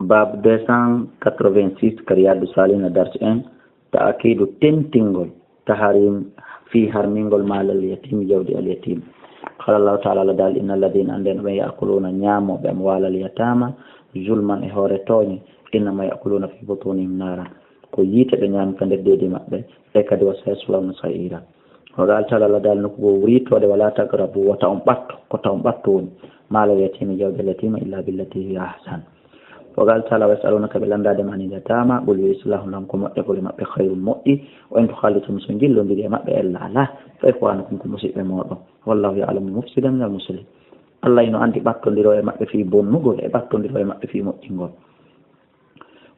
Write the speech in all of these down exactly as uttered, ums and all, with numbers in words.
Bab deux cent quatre-vingt-six, ka Riyadu Salihina, dars un, ta'kidu, tentingol, tahrim, fi harmingol malal yatim, jawdi al yatim. Qala Allahu ta'ala, Allah dal, inna alladhina, anden ɓe, ya'kuluna, ñaamoɓe, amwalal yatama, zulman, e hoore tooñe, innama ya'kuluna fi butunihim naran, ko yiite ɓe ñaami ka nder deedi maɓɓe, e kadi wa sayaslawna sa'ira. Wa qala ta'ala, Allah dal, nokku goo wuritoode, wala taqrabu, wota on ɓatto, ko ta on ɓatto woni, malal yatimi, jawdi al yatima, illa billati hiya ahsan. Wa qala ta'ala, wa yas'alunaka, ɓe landaade ma, anil yatama, qul, wi, islahun lahum, ko moƴƴagol e maɓɓe, khayrun, moƴƴi, wa in tukhalitum, so njillondiri e maɓɓe, ella alaa, fa ikhwanukum, ko musiɓɓe mooɗon, wallahu ya'lamu mufsidakum minal muslih. Allah ino anndi ɓattondiroo e maɓɓe fii bonnugol e ɓattondiroo e maɓɓe fii moƴƴingol.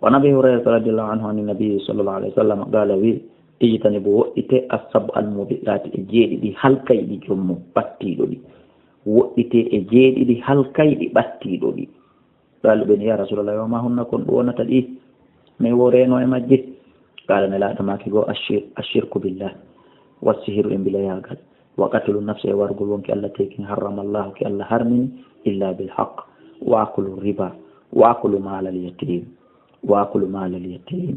Wa an Abi Hurayrata radiyallahu anhu, an Nabi sallallahu alayhi wa sallam, qala, wi, ijtanibu, woɗɗite, as-sab'a al-mubiqati, e jeeɗiɗi halkayɗi joom mum, ɓattiiɗo ɗi. Woɗɗite e jeeɗiɗi halkayɗi ɓattiiɗo ɗi. Qalu, ɓe ni, ya Rasulallah, wa ma hunna, kon ɗum wonata ɗi? Min wo reeno e majji. Qala, Nelaaɗo maaki goo, ashir-, ashirku billah, wa sihiru, e mbilayaagal, wa qatlu nafsi, e wargol wonki Allah teekin, harrama Allahu, ki Allah harmini, illa bil haqq, wa aklu riba, wa aklu malal yatim, wa aklu malal yatim,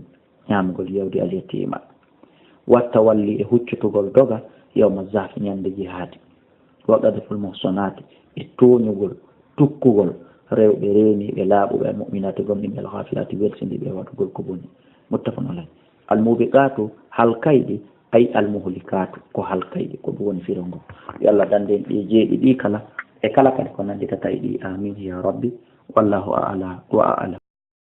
ñaamgol yawdi al yatima, wa tawalli, e huccutugol doga, yawma zahfi, ñande jihaadi, wa qadful muhsanaati, e tooñugol, tukkugol rewɓe reeniiɓe laaɓuɓe, al mu'minaati, gomɗinɓe, al ghafilaati, welsindiiɓe e waɗugol ko boni. Muttafaqun alayh. Al mubiqaatu, halkayɗi, ay al muhlikaatu, ko halkayɗi, ko ɗum woni firo ngo. Yo Allah dande en ɗi jeeɗiɗi kala, e kala kadi ko nannditata e ɗi. Amin ya Rabbi. Wallahu a'la wa a'lam.